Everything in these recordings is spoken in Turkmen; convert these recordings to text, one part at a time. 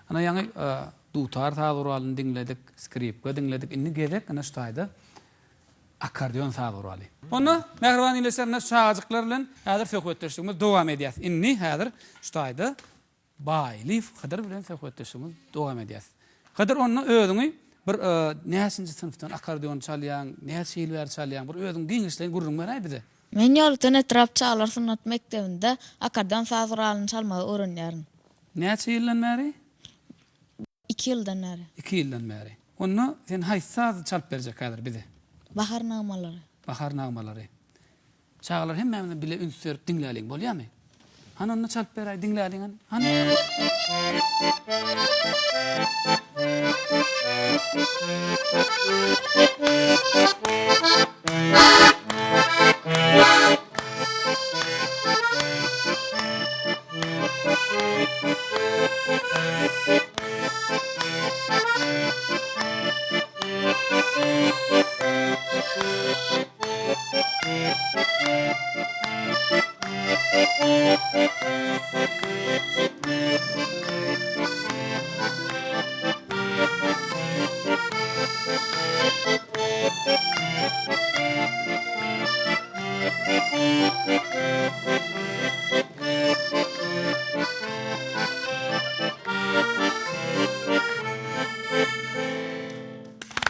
Ana ýaňy dutar saz guralyny diňledik, skripka diňledik. Indi gezek ine şu taýda akkordeon saz guraly. Onda, mähriban ildeşler, ine şu çagajyklar bilen häzir söhbetdeşligimizi dowam edýäs. Indi häzir şu taýda Baýlyýew Hydyr bilen söhbetdeşligimizi dowam edýäs. Hydyr onda özüňi bir näçinji synpdan akkordeon çalýaň, näçe ýyl bäri çalýaň, bir özüň giňişleýin gürrüň beräý bize. Men Ýolöten etrap çagalar sungat mekdebinde akkordeon saz guralyny çalmagy öwrenýärin. Näçe ýyldan bäri? Iki ýyldan bäri. Iki ýyldan bäri. Onda sen haýsy sazy çalyp berjek häzir bize? Bahar nagmalary. Bahar nagmalary. Çagalar hemmämiz bile üns berip diňläliň, bolýamy? Hany onda çalyp beräý, diňläliň hany. Hany.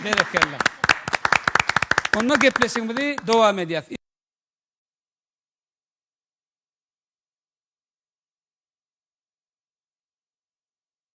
Berekella. Onda gepleşigimizi dowam edýäs.